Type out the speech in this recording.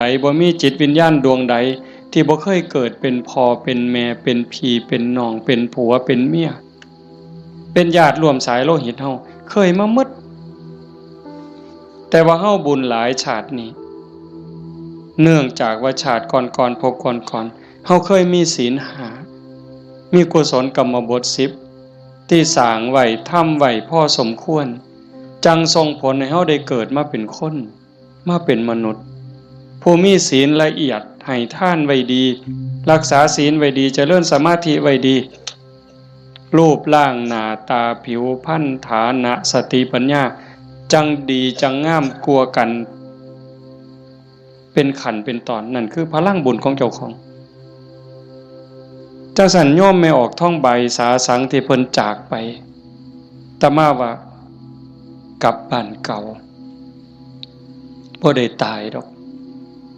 ໃດ ບໍ່ມີຈິດວິນຍານດວງໃດ ທີ່ບໍ່ເຄີຍເກີດເປັນພໍ່ເປັນແມ່ ເປັນພີ່ເປັນນ້ອງ ເປັນຜົວເປັນເມຍ ເປັນຍາດຮ່ວມສາຍໂລຫິດເຮົາ ເຄີຍມາໝົດ. ແຕ່ວ່າເຮົາບຸນຫຼາຍຊາດນີ້ ເນື່ອງຈາກວ່າຊາດກ່ອນໆ ພົບກ່ອນໆ ເຮົາເຄີຍມີສິນຫ້າ ມີກຸສົນກຳມະບົດສິບ ທີ່ສ້າງໄວ້ ທຳໄວ້ພໍສົມຄວນ ຈັ່ງສົ່ງຜົນໃຫ້ເຮົາໄດ້ເກີດມາເປັນຄົນ ມາເປັນມະນຸດ ຜູ້ມີສິນລະອຽດ ໃຫ້ທານໄວ້ດີ ຮັກສາສິນໄວ້ດີ ຈະເລີນສະມາທິໄວ້ດີ ຮູບຮ່າງໜ້າຕາ ຜິວພັນ ຖານະ ສະຕິ ປັນຍາ ຈັ່ງດີຈັ່ງງາມກວ່າກັນ ເປັນຂັ້ນເປັນຕອນ ນັ້ນຄືພະລັງບຸນຂອງເຈົ້າຂອງ. ຈັ່ງຊັ້ນ ໂຍມແມ່ອອກທອງໃບສາສັງທີ່ເພິ່ນຈາກໄປ ອາດຕະມາວ່າກັບບ້ານເກົ່າ ບໍ່ໄດ້ຕາຍດອກ.